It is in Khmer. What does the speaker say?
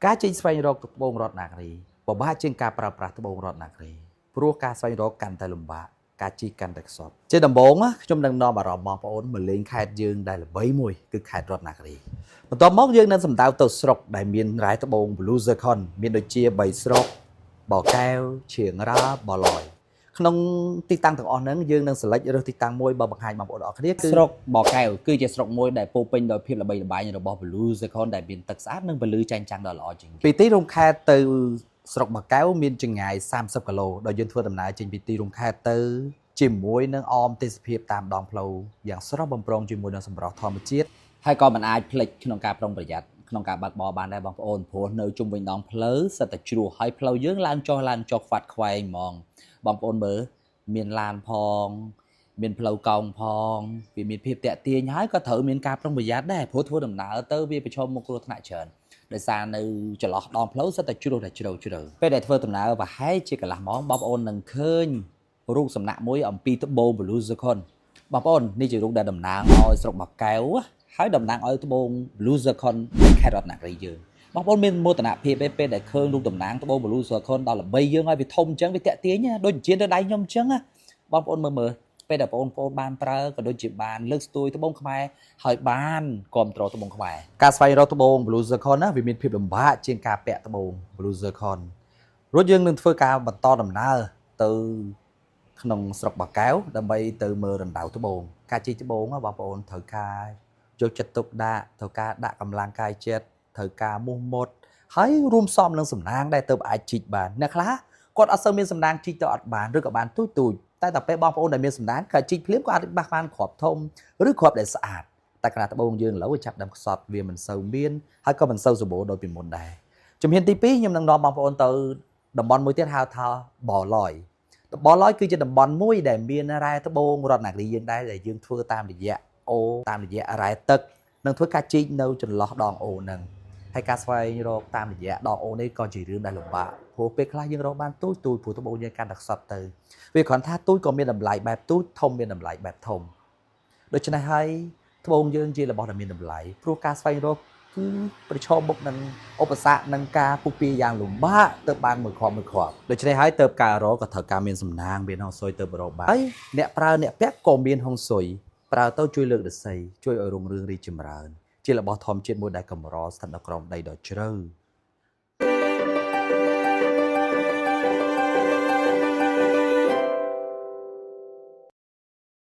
ការចេញស្វែងរកត្បូងរតនាគរីពិបាកជាងការប្រើប្រាស់ត្បូងរតនាគរីព្រោះការស្វែងរកកាន់តែលំបាកការជីកកាន់តែខ្សត់ជាដំបូងណាខ្ញុំនឹងនាំអារម្មណ៍បងប្អូនមកលេងខេត្តយើងដែលល្បីមួយគឺខេត្តរតនាគរីបន្ទាប់មកយើងនឹងសម្ដៅទៅស្រុកដែលមានរ៉ែត្បូង Blue Zircon មានដូចជា3ស្រុកបកែវឈៀងរ៉ាបឡយក្នុងទីតាំងទាំងអស់ហ្នឹងយើងនឹង select រើសទីតាំងមួយបើបង្ហាញបងប្អូនអរគ្នាគឺស្រុកបកែវគឺជាស្រុកមួយដែលពោរពេញដោយភាពល្បីល្បាញរបស់ Blue Zircon ដែលមានទឹកស្អាតនិងពន្លឺចែងចាំងដ៏ល្អជាងគេពីទីរួមខេត្តទៅស្រុកបកែវមានចម្ងាយ30គីឡូដោយយើងធ្វើដំណើរចេញពីទីរួមខេត្តទៅជាមួយនឹងអមទេសភាពតាមដងផ្លូវយ៉ាងស្រស់បំព្រងជាមួយនឹងសម្រស់ធម្មជាតិហើយក៏មិនអាចភ្លេចក្នុងការប្រុងប្រយ័ត្នក្នុងការបើកបរបានដែរបងប្អូនព្រោះនៅជុំវិញដងផ្លូវសិតតែជ្រោះហើយផ្លូវយើងឡើងចុះឡើងចុះខ្វាត់ខ្វែងហ្មងបងប្អូនមើលមានឡានផង មានផ្លូវកោងផងវាមានភាពតាក់ទាញហើយក៏ត្រូវមានការប្រុងប្រយ័ត្នដែរព្រោះធ្វើដំណើរទៅវាប្រឈមមុខគ្រោះថ្នាក់ច្រើនដោយសារនៅចន្លោះដងផ្លូវសិតតែជ្រោះតែជ្រៅជ្រៅពេលដែលធ្វើដំណើរប្រហែលជាកន្លះម៉ោងបងប្អូននឹងឃើញរូបសំណាកមួយអំពីត្បូង Blue Zircon បងប្អូននេះជារូបដែលតំណាងឲ្យស្រុកបាកែវហើយតំណាងឲ្យត្បូង Blue Zircon នៃខេត្តរតនគិរីយើងបងប្អូនមានមោទនភាពទេពេលដែលឃើញរូបតំណាងត្បូង Blue Zircon ដល់ល្បីយើងហើយវាធំអញ្ចឹងវាតាក់ទាញណាដូចជានៅដៃខ្ញុំអញ្ចឹងណាបងប្អូនមើលមើលពេលដែលបងប្អូនបានប្រើក៏ដូចជាបានលើកស្ទួយត្បូងខ្មែរហើយបានគ្រប់គ្រងត្បូងខ្មែរការស្វែងរកត្បូង Blue Zircon ណាវាមានភាពលំបាកជាងការពាក់ត្បូង Blue Zircon រួចយើងនឹងធ្វើការបន្តដំណើរទៅក្នុងស្រុកបាកែវដើម្បីទៅមើលរណ្ដៅត្បូងការជីកត្បូងណាបងប្អូនត្រូវការយកចិត្តទុកដាក់ត្រូវការដាក់កម្លាំងកាយចិត្តត្រូវការមោះមុតហើយរួមផ្សំនឹងសំណាងដែរទៅអាចជីកបានអ្នកខ្លះគាត់អត់សូវមានសំណាងជីកទៅអត់បានឬក៏បានទូចទូចតែតែពេលបងប្អូនដែលមានសំណាងក៏ជីកភ្លាមក៏អាចបាសបានគ្រាប់ធំឬគ្រាប់ដែលស្អាតតែខណៈត្បូងយើងឥឡូវវាចាប់ដើមខ្សត់វាមិនសូវមានហើយក៏មិនសូវសម្បូរដូចពីមុនដែរជំហានទី2ខ្ញុំនឹងនាំបងប្អូនទៅតំបន់មួយទៀតហៅថាបឡយបឡយគឺជាតំបន់មួយដែលមានរ៉ែត្បូងរតនគិរីយើងដែរដែលយើងធ្វើតាមរយៈអូតាមរយៈរ៉ែទឹកនិងធ្វើការជីកនៅចន្លោះដងអូហ្នឹងហើយការស្វែងរកតាមរយៈដងអូនេះក៏ជារឿងដែលលំបាកព្រោះពេលខ្លះយើងរកបានទូចទូចព្រោះត្បូងយើងកាន់តែខ្សត់ទៅវាគ្រាន់ថាទូចក៏មានតម្លៃបែបទូចធំមានតម្លៃបែបធំដូច្នេះហើយត្បូងយើងជារបស់ដែលមានតម្លៃព្រោះការស្វែងរកគឺប្រឈមមុខនឹងឧបសគ្គនិងការពុះពារយ៉ាងលំបាកទៅបានមួយគ្រាប់មួយគ្រាប់ដូច្នេះហើយទៅការរកក៏ត្រូវការមានសំណាងមានហុងស៊ុយទៅរកបានហើយអ្នកប្រើអ្នកពាក់ក៏មានហុងស៊ុយប្រើទៅជួយលើកដសីជួយឲ្យរុងរឿងរីកចម្រើនជារបស់ធម្មជាតិមួយដែលកម្រស្ថិតនៅក្រោមដីដ៏ជ្រៅ